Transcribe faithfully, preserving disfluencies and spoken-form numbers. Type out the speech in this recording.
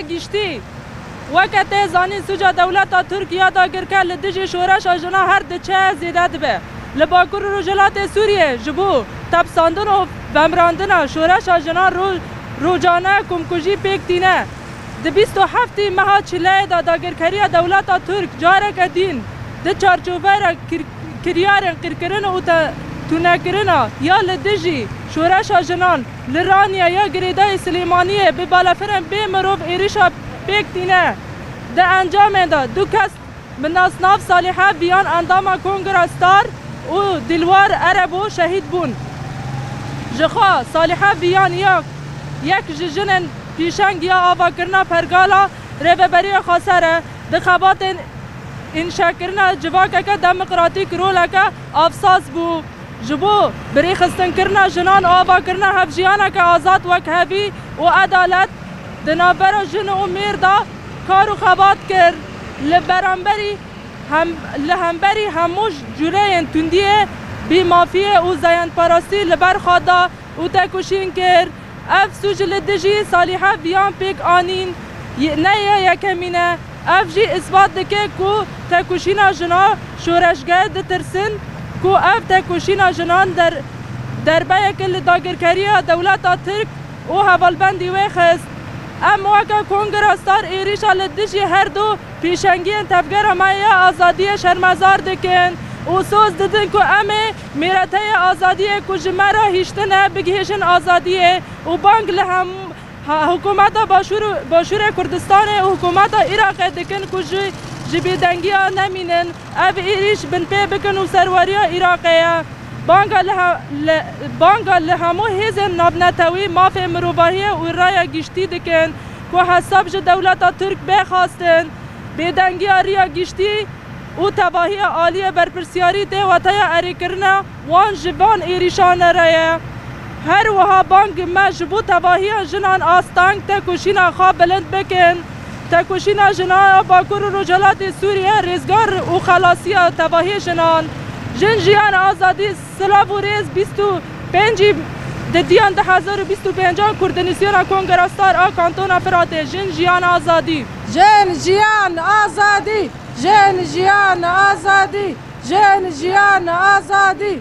Giştî, weke tê zanîn, sûca dewleta Tirk ya dagirker li dijî şoreşa jinan her diçe zêde dibe. Li Bakur û Rojhilatê Sûriyê ji bo tepsandin û vemirandina şoreşa jinan ro-, rocane komkujî pêk tîne. Di bîst û heftê meha Çileyê de dagirkeriya dewleta Tirk careke din di çarçoveyra kir-, kiryarên qîrkirin û te-, tunekirina ya li dijî şoreşa jinan li Raniye ya girêdayî Silêmaniyê bi balafirên bê mirov êrişa pêk tîne. Di encamê de du kes bi nasnav Salîhe Viyan endama Kongra Star û Dilwar Erebo şehîd bûn. Ji xwe Salîhe Viyan ya yek ji jinên pîşeng ya avakirina pergala Rêveberiya Xweser e. Di xebatên înşekirina civakeke demokratîk roleke avsaz bû. Ji bo birêxistinkirina jinan û avakirina hevjiyaneke azad, wekhevî û edalet di navbera jin û mêr de kar û xebat kir. Li beramberî hem, li hemberî hemû cureyên tundiyê, bêmafiyê û zayendparastî li ber xwe da û tekoşîn kir. Ev sûc li dijî Salîhe Viyan pêk anîn, y-, ne ya yekemîn e. Ev jî îsbat dike ku tekoşîna jina şoreşger ditirsin ku ev tekoşîna jinan der-, derbeyeke li dagirkeriya dewleta Tirk û hevalbendî wê xist. Em weke Kongra Star êrîşa li dijî her du pêşengiyên tevgera me ya azadiyê şermezar dikin û soz didin ku em ê mêreteya azadiyê ku ji me re hiştine bigihêjin azadiyê û bang li hem, ha, hikûmeta Başûr û, Başûrê Kurdistanê û hikûmeta Iraqê dikin ku ji, ji bêdengiya nemînin. Ev êrîş binpê bikin û serweriya Iraqê ye. Banga li he-, li, banga li hemû hêzên navnetewî, mafê mirovahiyê û raya giştî dikin ku hesab ji dewleta Tirk bê xwestin. Bêdengiya riya giştî û tevahiya aliyê berpirsiyarî tê wateya erêkirina wan ji van êrîşan re ye. Her wiha bang me ji bo tevahiya jinan asteng tekoşîna xwe bilind bikin. Tekoşîna jinan ya Bakur û Rojhilatê Sûriyê, rêzgar û xelasiya tevahiyê jinan. Jin, jiyan, azadî, silav û rêz. Bîst û pêncî didiyan du hezar û bîst û pêncan, koordînasyona Kongra Star a Kantona Firatê. Jin, jiyan, azadî! Jin, jiyan, azadî! Jin, jiyan, azadî! Jin, jiyan, azadî!